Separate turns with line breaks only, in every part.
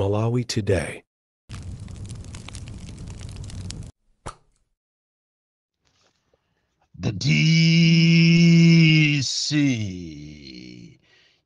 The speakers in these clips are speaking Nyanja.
Malawi Today.
The DC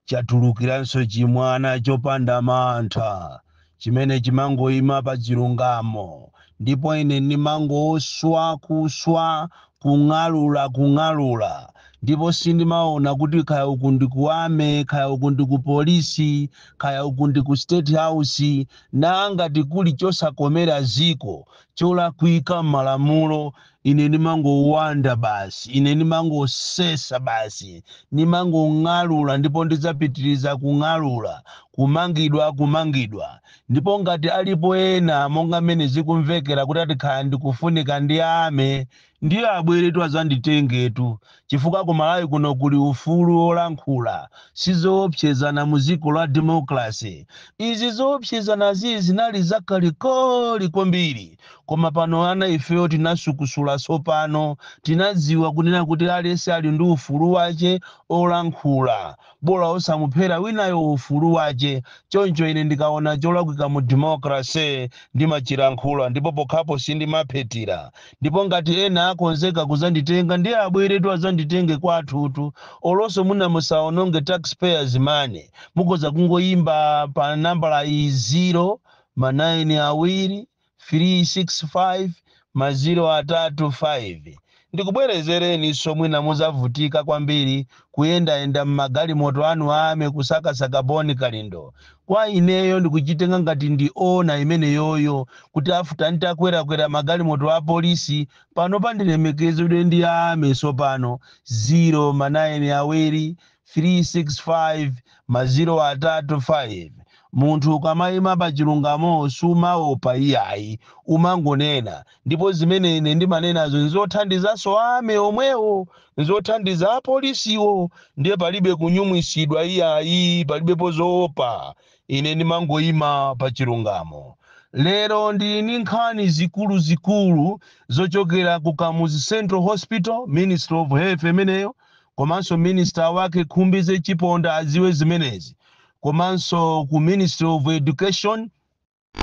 chatulukiranso chimwana chopanda mantha chimene chimangoima pa chilungamo, ndipo ine ndimangoswa kuswa, kung'alula kung'alula, ndipo sindimaona kuti kaya uku ndi ku army, kaya uku ndi ku polisi, kaya uku ndi ku State House. Nangati kuli chosakomera ziko, cholakwika m'malamulo, ine ndimangowanda basi, ine ndimangosesa basi, ndimangong'alula, ndipo ndidzapitiriza kung'alula, kumangidwa kumangidwa. Ndipo ngati alipo ena monga mmene zikumvekera kuti ati kaya ndikufunika ndi army, ndiye abweretu adzanditengetu, chifukwa ku Malawi kuno kuli ufulu wolankhula, sizoopsezana mu dziko la democracy. Izi zoopsezanazi zinali zakalekale kwambiri, koma pano ana ifeyo tinasukusula tsopano, tinadziwa kunena kuti aliyense ali ndi ufulu wache olankhula, bola osamuphera winayo ufulu wache. Choncho ine ndikaona cholakwika mu democracy ndimachilankhula, ndipo pokhapo sindimaphetira. Ndipo ngati ena akonzeka kuzanditenga, ndiye abweretu adzanditenge kwathutu. Olonso muna musaononge taxpayers money, mukhoza kungoyimba pa nambala iyi 0 ma 9 awiri 365 ma 0 atatu 5. Ndikubwerezereni mwina muzavutika kwambiri kuyendayenda mmagalimoto anu ame kusakasaka Boni Kalindo. Kwa ineyo ndikuchitenga ngati ndi ona imene yoyo kuti afuta ntakwerakwera magalimoto a polisi pano pandilemekezedwe ndi ame. Sopano 0 ma 9 awiri 365 ma 0 atatu 5. Munthu ukamayima pa chilungamo sumaopa iyayi, umangonena. Ndipo zimene ine ndimanenazo nzothandizanso ame omwewo, nzothandiza apolisiwo, ndiye palibe kunyumwisidwa iyayi, palibepo zoopa. Ine ndimangoyima pa chilungamo. Lero ndili ndi nkhani zikuluzikulu zochokera ku Kamuzu Central Hospital, Ministry of Health imeneyo, komanso minister wake Khumbize Chiponda adziwe zimenezi, komanso ku Ministry of Education,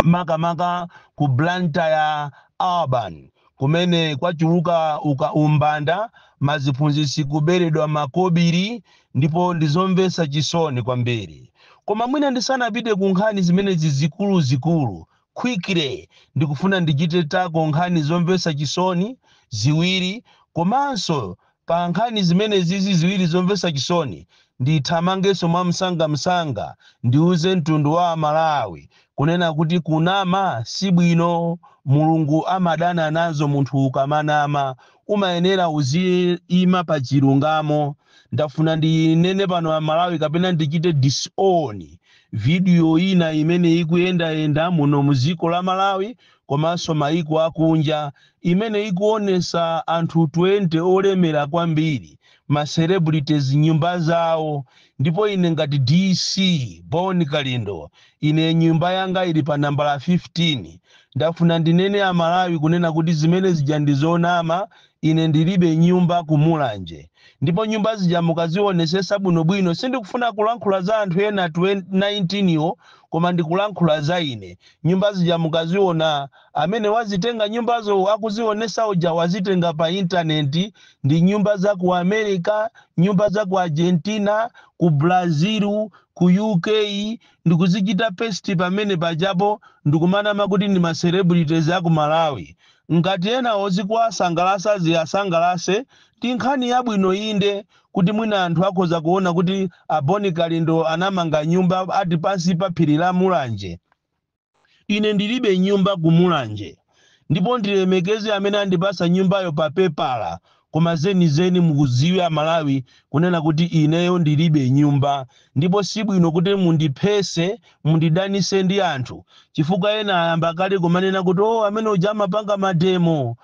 makamaka ku Blantyre Urban kumene kwachuluka uka umbanda, maziphunzitsi kuberedwa makobiri, ndipo ndizomvetsa chisoni kwambiri. Koma mwina ndisanapite ku nkhani zimenezi zikuluzikulu, quickly ndikufuna ndichite tako nkhani zomvetsa chisoni ziwiri, komanso pa nkhani zimenezizi ziwiri zomvetsa chisoni ndithamangenso mwamsangamsanga ndiuze mtundu wa Malawi kunena kuti kunama si bwino. Mulungu amadana nazo munthu ukamanama, umayenera uziyima pa chilungamo. Ndafuna ndinene pano Amalawi, kapena ndichite disown video ina imene ikuyendayenda muno mu dziko la Malawi komanso maiko akunja, imene ikuonesa anthu 20 olemera kwambiri, ma celebrities, nyumba zawo. Ndipo ine ngati DC Bon Kalindo, ine nyumba yanga ili pa nambala 15. Ndafuna ndinene Amalawi kunena kuti zimene zija ndizonama. Ine ndilibe nyumba ku Mulanje, ndipo nyumba zija mukazionesesa bwinobwino, sindikufuna kulankhula za anthu ena 19 iwo, koma ndikulankhula za ine. Nyumba zija mukaziona, amene wazitenga nyumbazo akuzionesa uja wazitenga pa intaneti, ndi nyumba za ku America, nyumba za ku Argentina, ku Brazil, ku UK, ndikuzichita paste pamene pajapo ndikumanama kuti ndi ma celebrities aku Malawi. Ngati ena ozikuwasangalasa ziyasangalase, ndi nkhani yabwino inde, kuti mwina anthu akhoza kuona kuti Aboni Kalindo anamanga nyumba ati pansi pa phiri la Mulanje. Ine ndilibe nyumba ku Mulanje, ndipo ndilemekeze amene andipasa nyumbayo pa pepala, koma zenizeni mukudziwa Malawi kunena kuti ineyo ndilibe nyumba. Ndipo sibwino kuti mundiphese, mundidanise ndi anthu, chifukwa ena ayamba kale kumanena kuti oh, amene uja amapanga mademo,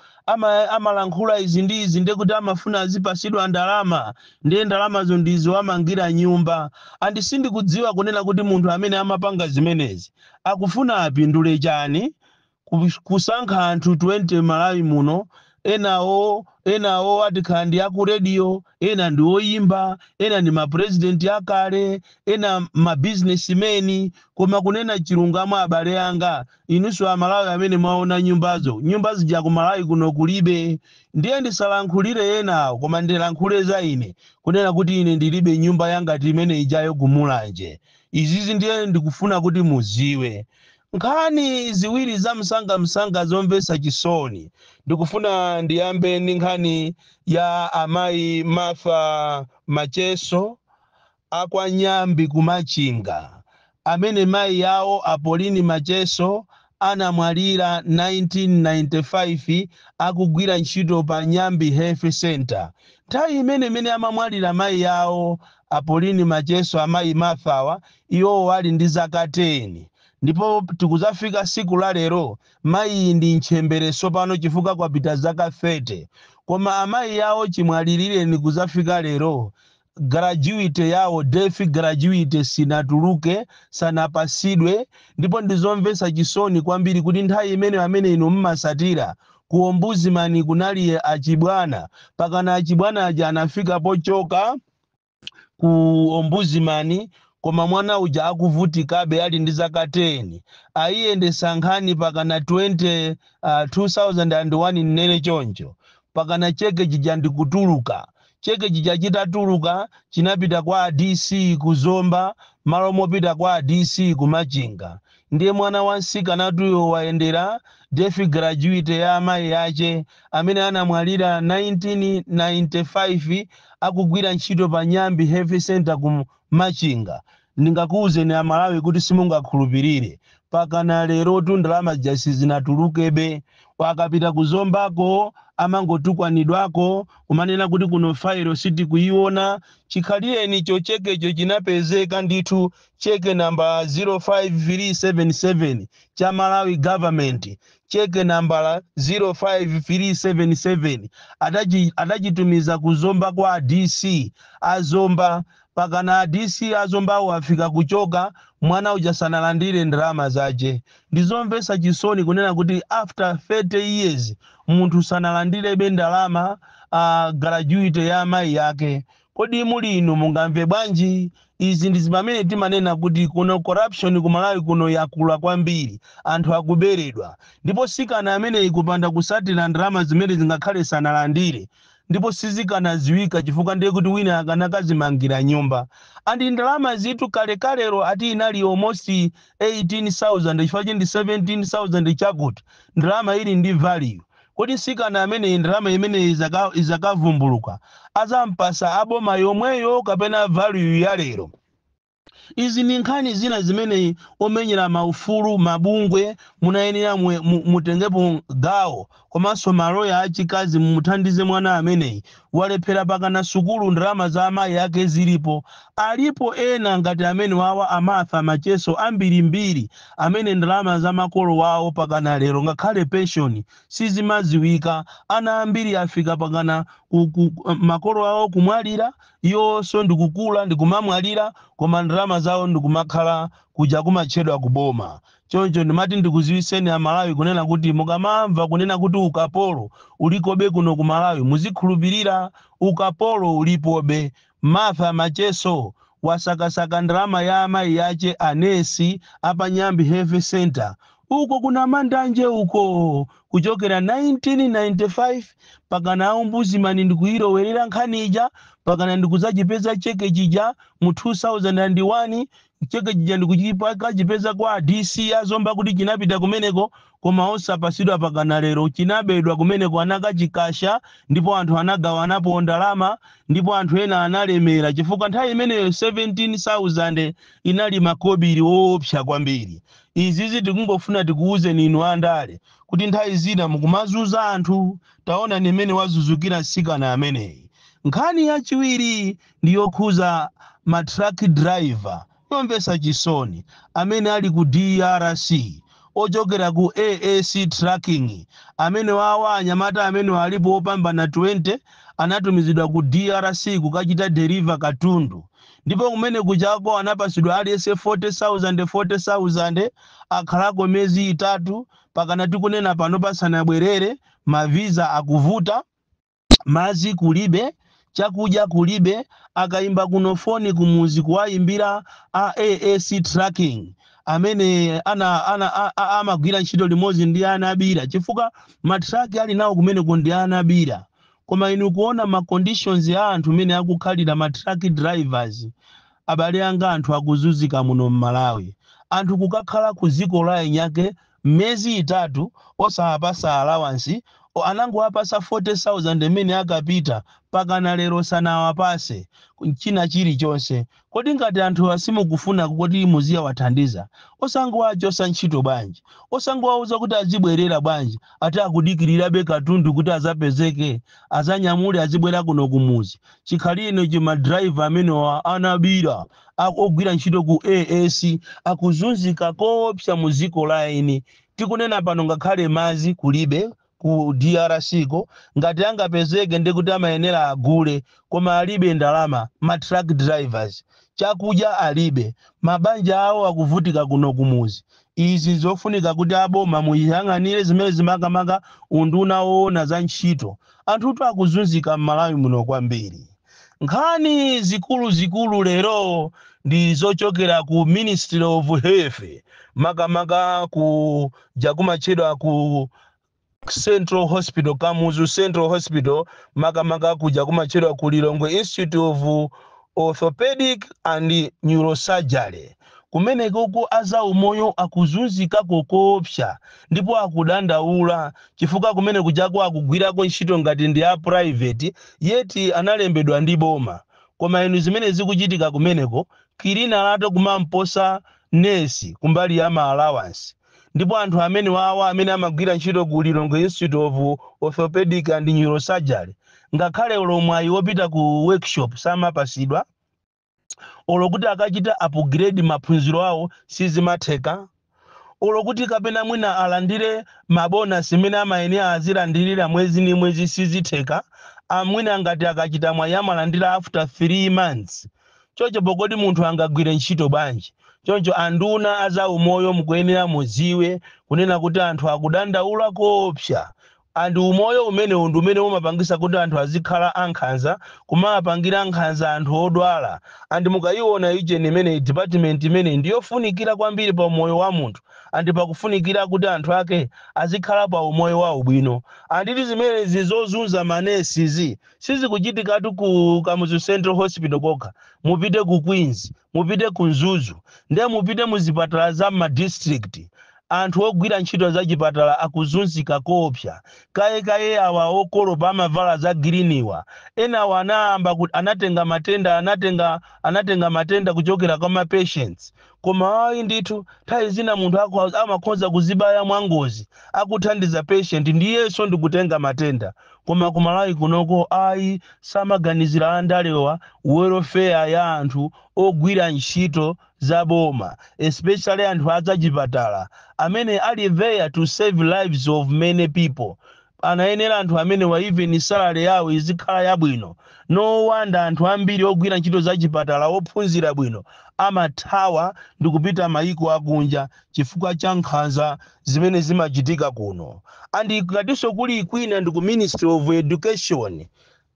amalankhula izi ndi izi, ndiye kuti amafuna azipasidwa ndalama, ndiye ndalamazo ndizo amangira nyumba. Andi sindikudziwa kunena kuti munthu amene amapanga zimenezi akufuna apindule chani kusankha anthu 20 Malawi muno. Enawo atikhala ndi aku radio, ena ndi oyimba, ena ndi mapurezidenti akale, ena mabusinessmen. Koma kunena chilungamo, abale anga, inunso Amalawi amene mwaona nyumbazo, nyumba zija ku Malawi kuno kulibe. Ndiye ndisalankhulire enawo, koma ndilankhule za ine, kunena kuti ine ndilibe nyumba yangati imene ijayo kumulanje. Izizi ndiye ndikufuna kuti muziwe. Nkhani ziwiri za msangamsanga zomvetsa chisoni. Ndikufuna ndiyambe ndi nkhani ya amayi Martha Macheso akwanyambi kumachinga, amene mayi yawo Apolini Macheso anamwalira 1995 akugwira ntchito pa Nyambi Health Center. Nthawi imene amamwalira mayi yawo Apolini Macheso, amayi Marthawa, iwowo ali ndi zaka 10. Ndipo tikuzafika siku la lero, mayi ndi ntchembere tsopano, chifukwa kwapita zaka 30. Koma amayi yawo chimwalirire kuzafika lero, gratuity yawo, death gratuity, sinatuluke, sanapasidwe. Ndipo ndizomvetsa chisoni kwambiri kuti nthawi imene amene inu mmasatira ku Ombudsman kunali achibwana, pakana achibwana aja anafika pochoka ku Ombudsman, koma mwana uja akuvutikabe ali ndi zaka 10. Ayiyendesa nkhani pakana 20 2001, nnene choncho, pakana cheke chija ndikutuluka. Cheke chija chitatuluka, chinapita kwa DC kuzomba malo mopita kwa DC kumachinga. Ndiye mwana wa msikanatuyo wayendera death gratuity ya amayi ache amene anamwalira 1995 akugwira ntchito pa Nyambi Health Center ku Machinga. Ndingakuwuzeni Amalawi kuti simungakhulupirire, pakana lero tu ndalama zija zinatulukebe. Akapita kuzombako amangotukwanidwako, kumanena kuti kuno failo sitikuiona. Chikhalirenicho chekecho chinapezeka ndithu, cheke namba 05377 cha Malawi Government, cheke nambala 05377 adachitumiza kuzomba kwa DC azomba. Pakana DC azombawo afika kuchoka, mwana uja sanalandire ndalama zace. Ndizomvetsa chisoni kunena kuti after 30 years munthu sanalandirebe ndalama, gratuity ya amayi yake. Kodi muli inu mungamve bwanji? Izi ndi zimene timanena kuti kuno corruption kumalawi kuno yakula kwambiri, anthu akuberedwa. Ndipo sikana amene ikupanda kusatira ndalama zimene zingakhale sanalandire, ndipo sizikanaziwika, chifukwa ndiye kuti wina akanakazimangira nyumba. Andi ndalama zitu kalekalero ati inali almost 18,000, chifukwa chindi 17,000 chakuti ndalama ili ndi value. Kodi sikana amene ndalama imene izakavumbuluka azampasa aboma yomweyo kapena value ya lero? Izi ni nkhani zina zimene omenyera maufulu, mabungwe, munayenera mutengepo gawo, komanso maloya achikazi mumuthandize mwana ameneyi. Walephera pakana sukulu, ndalama za amayi ake zilipo. Alipo ena ngati amene wawa amartha Macheso ambirimbiri amene ndalama za makolo wawo pakana lero ngakhale pension sizimaziwika. Ana ambiri afika pakana makolo awo kumwalira, iwonso ndikukula ndikumamwalira, koma ndalama zawo ndikumakhala kuja kumatchedwa kuboma. Choncho ndimati ndikuziwiseni Amalawi kunena kuti mukamamva kunena kuti ukapolo ulikobe kuno ku Malawi, muzikhulupirira ukapolo ulipobe. Martha Macheso wasakasaka ndalama ya amayi yache anesi apanyambi Health Center uko kuna Mandanje uko kuchokera 1995, pakana Ombudsman ndikuyilowerera nkhani ija, pakana ndikudzachipeza cheke chija mu 2001. Cheke chija ndikuchipeza kwa DC azomba kuti chinapita kumeneko, koma osapasidwa pakana lero. Chinabedwa kumeneko, anakachikasha, ndipo anthu anagawanapo ndalama, ndipo anthu ena analemera, chifukwa nthawi imeneyo 17,000 inali makobiri woopsa kwambiri. Izizi tikungofuna tikuwuzeni inu andale kuti nthawi zina mukumazuza anthu. Taona nimene wazuzukira mtsikana ameneyi. Nkhani yachiwiri ndi yokhuza ma truck driver yomvetsa chisoni amene ali ku DRC, ochokera ku AAC Trucking. Amene wawa anyamata amene alipo opambana 20 anatumizidwa ku DRC kukachita deliver katundu, ndipo kumene kuchako anapasidwa aliyense 40,000 40,000. Akhalako miyezi 3, pakana tikunena pano pasanabwerere. Mavisa akuvuta, madzi kulibe, chakudya kulibe. Akayimba kuno foni kumuzi, kuwayimbira a AAC Trucking amene amagwira ntchito limodzi ndi anabira, chifukwa matraki ali nawo kumeneko ndi anabira. Koma inu kuona ma conditions ya anthu mene akukhalira ma truck drivers, abale anga, anthu akuzunzika muno mMalawi. Anthu kukakhala ku dziko la enyake miyezi 3 osawapasa allowance. Anangowapasa 40,000 imene akapita, pakana lero sanawapase china chilichonse. Kodi ngati anthu asimukufuna kuti muziyawathandiza, osangowachosa ntchito bwanji? Osangowauza kuti azibwerera bwanji? Ati akudikirirabe katundu kuti azapezeke, azanyamule, azibwera kuno kumuzi. Chikhalire chimadraiva amenewa anabira, ogwira ntchito ku AAC akuzunzika koopsa mu dziko la eni. Tikunena pano, ngakhale madzi kulibe ku DRC ko. Ngati angapezeke, ndikuti amayenera agule, koma alibe ndalama. Ma truck drivers chakudya alibe, mabanja awo akuvutika kuno kumuzi. Izi zofunika kuti aboma muyang'anire zimene zimakamaka unduna woona za ntchito. Anthutu akuzunzika m'Malawi muno kwambiri. Nkhani zikuluzikulu lero ndi zochokera ku Ministry of Health, makamaka ku jakumatchedwa ku Central Hospital, Kamuzu Central Hospital, makamaka kuja kumatchedwa ku Lilongwe Institute of Orthopedic and Neurosurgery. Kumeneko azaumoyo akuzunzikako koopsa ndipo akudandaula, chifukwa kumene kujako akugwirako ntchito ngati ndi a private, yet analembedwa ndi boma. Koma inu, zimene zikuchitika kumeneko, cleaner lato kumamposa nesi kumbali ya ma allowance. Ndipo anthu amene wawa amene amagwira ntchito ku Lilongwe Institute of Orthopedic and Neurosurgery, ngakhale ulomwayi wopita ku workshop samapasidwa, olo kuti akachita upgrade maphunziro awo sizimatheka, olo kuti kapena mwina alandire mabonasi imene amayenera azilandirira mwezi ni mwezi sizitheka. Amwina ngati akachita mwayi amalandira after 3 months. Choncho pokoti munthu angagwire ntchito bwanji? Choncho anduna azaumoyo mukuyenera mudziwe kunena kuti anthu akudandaula koopsa. Anthu umoyo umenewu ndi umene umapangisa kuti anthu azikhala ankhanza, kumapangira nkhanza anthu odwala. And mukayiona ijeni imene department imene ndiyofunikira kwambiri pa moyo wa munthu, and pakufunikira kuti anthu ake azikhala pa umoyo wawo bwino. Anditi zimenezi zozunza manesizi sizikuchitikatu ku Kamuzu Central Hospital kokha. Mupite ku Queens, mupite ku Mzuzu, ndiye mupite muzipatala za madistrict, anthu ogwira ntchito za chipatala akuzunzika koopsa. Kayekaye awa okolopa amavala za greenwa, enawo anayamba kuti anatenga matenda, anatenga matenda kuchokera kwa ma patients. Koma ayi ndithu, nthawi zina munthu amakhoza kuzibaya mwangozi akuthandiza patient, ndiyenso ndikutenga matenda. Koma kumalawi kunoko ayi, samaganizira andalewa welfare ya anthu ogwira ntchito za boma, especially anthu azachipatala amene ali there to save lives of many people. Anayenera anthu amene wa even salary yawo izikhala yabwino. No wonder anthu ambiri ogwira ntchito zachipatala ophunzira bwino amathawa ndi kupita mayiko akunja chifukwa cha nkhanza zimene zimachitika kuno. And ngatinso kuli kwina ndi ku Ministry of Education.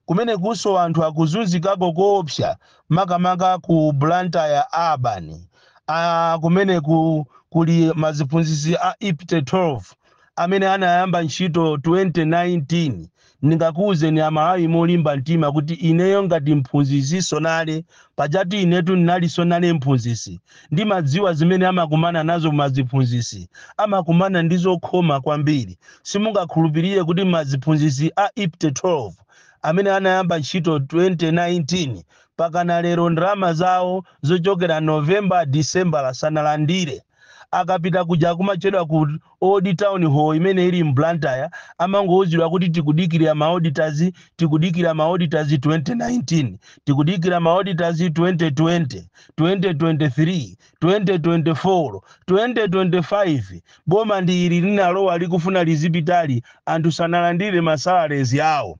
Kumene kuso anthu akuzunzikako koopsa, makamaka ku Blantyre Urban. Kumene kuli maziphunzitsi a IPTE 12 amene anayamba ntchito 2019. Ndingakuwuzeni Amalawi molimba mtima kuti ineyo ngati mphunzitsi sonale pajatu, inetu ndinali sonale mphunzitsi, ndimadziwa zimene amakumana nazo maziphunzitsi. Amakumana ndi zokhoma kwambiri. Simungakhulupirire kuti maziphunzitsi a IPTE 12 amene anayamba ntchito 2019, pakana lero ndalama zawo zochokera November, December sanalandire. Akapita kuja kumachedwa ku Old Town Hall imene ili m'Blantyre, amangowuzidwa kuti tikudikirira ma auditors, tikudikira ma auditors 2019, tikudikira ma auditors 2020, 2023, 2024, 2025. Boma ndi ili linalowa likufuna lizipitali, anthu sanalandire ma salaries yawo.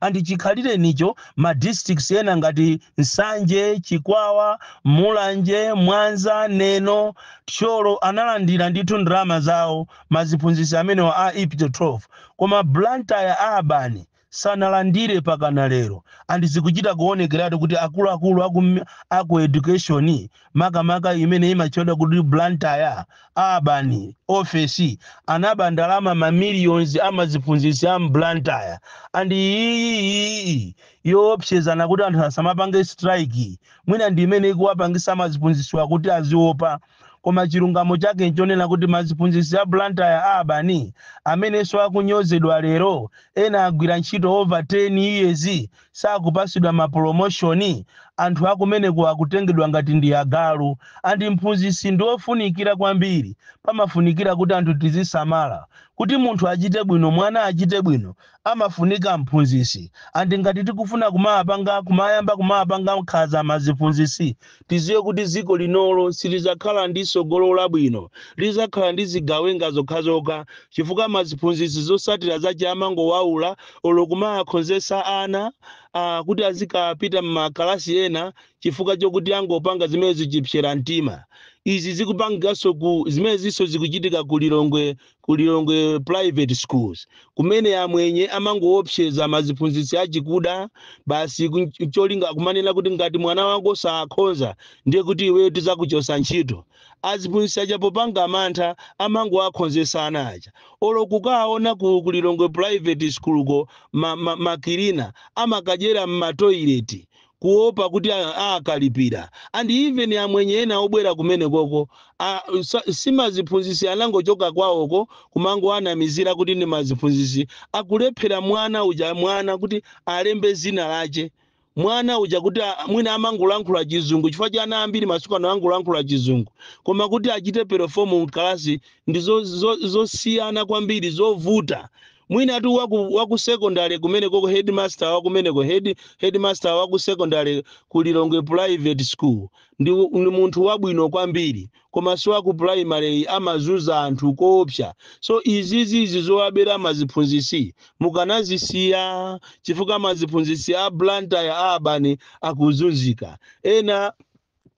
And chikhalirenicho ma districts ena ngati Nsanje, Chikwawa, Mulanje, Mwanza, Neno, Thyolo analandira ndithu ndalama zawo maziphunzitsi amenewa a IPTE 12, koma Blantyre Urban sanalandire pakana lero. And zikuchita kuonekeratu kuti akuluakulu aku education, makamaka imene imatchedwa kuti Blantyre Urban office, anaba ndalama ma millions amaziphunzitsi a Blantyre. And iyi yoopsezana kuti anthu asamapange strike mwina ndi imene ikuwapangisa maziphunzitsiwa kuti aziopa. Koma chilungamo chake nchonena kuti maziphunzitsi a Blantyre Urban amenenso akunyozedwa lero, ena agwira ntchito over 10 years sakupasidwa ma promotion. Anthu akumeneko akutengedwa ngati ndi agalu. And mphunzitsi ndi ofunikira kwambiri. Pamafunikira kuti anthu tizisamala kuti munthu achite bwino, mwana achite bwino, amafunika mphunzitsi. And ngati tikufuna kumapanga, kumayamba kumapanga nkhanza maziphunzitsi, tiziwe kuti dziko linolo silizakhala ndi tsogolo labwino, lizakhala ndi zigawenga zokhazokha, chifukwa maziphunzitsi zosatira zace amangowaula olo kumakhonzesa ana kuti azikapita m'makalasi ena chifukwa chokuti angopanga zimene zichipsera mtima. Izi zikupangikanso ku zimene zinso zikuchitika ku Lilongwe, ku Lilongwe private schools, kumene amwenye amangoopseza maziphunzitsi achikuda basi, cholinga kumanena kuti ngati mwana wako sakhonza, ndiye kuti iweyo tizakuchosa ntchito. Aziphunzitsi aja popanga mantha amangowakhonzesa ana aja. Olo kukaona ku Lilongwe private school ko ma cleaner amakadyera m'ma toilet kuopa kuti akalipira. And even amwenye ena obwera kumene koko simaziphunzitsi, anangochoka kwawoko kumangoanamizira kuti ndi maziphunzitsi. Akulephera mwana uja, mwana kuti alembe zina lache, mwana uja kuti mwina amangolankhula Chizungu, chifukwa cha ana ambiri masiku ano angolankhula Chizungu, koma kuti achite perform mkalasi ndi zosiyana kwambiri, zovuta. Mwina tu waku secondary kumene koko, headmaster wa kumeneko, headmaster waku secondary ku Lilongwe private school ndi munthu wabwino kwambiri, koma si waku primary, amazuza anthu koopsa. So izizizi zowabera maziphunzitsi mukanazisiya, chifukwa maziphunzitsi a Blantyre Urban akuzunzika. Ena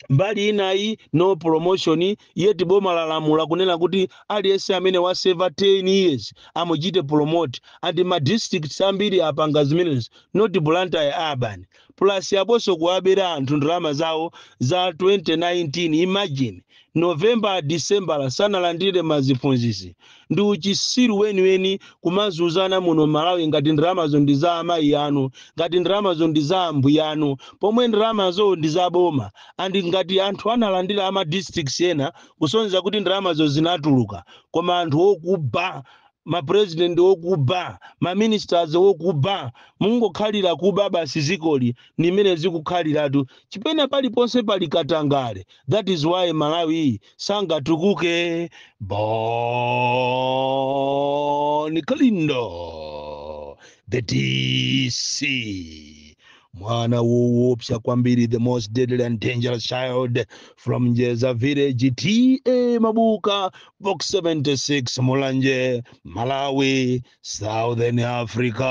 mbali inayi, no promotion, yet boma lalamula kunena kuti aliyense amene waseva 10 years amuchite promote. And ma districts ambiri apanga zimenezi, not Blantyre Urban. Plus aponso kuwabera anthu ndalama zawo za 2019. Imagine, November, December sanalandire maziphunzitsi. Ndi uchisiru weniweni kumazuzana muno Malawi ngati ndalamazo ndi za amayi anu, ngati ndalamazo ndi za ambuya anu, pomwe ndalamazo ndi za boma. And ngati anthu analandira ama districts ena, kusonyeza kuti ndalamazo zinatuluka. Koma anthu okuba, ma president okuba, ma ministers okuba, mungokhalira kuba basi. Zikoli nimene zikukhaliratu, chipena paliponse pali katangale. That is why Malawi sangatukuke. Bon Kalindo, the DC, mwana woopsa kwambiri, the most deadly and dangerous child from Njeza village, TA Mabuka, Box 76, Mulanje, Malawi, Southern Africa.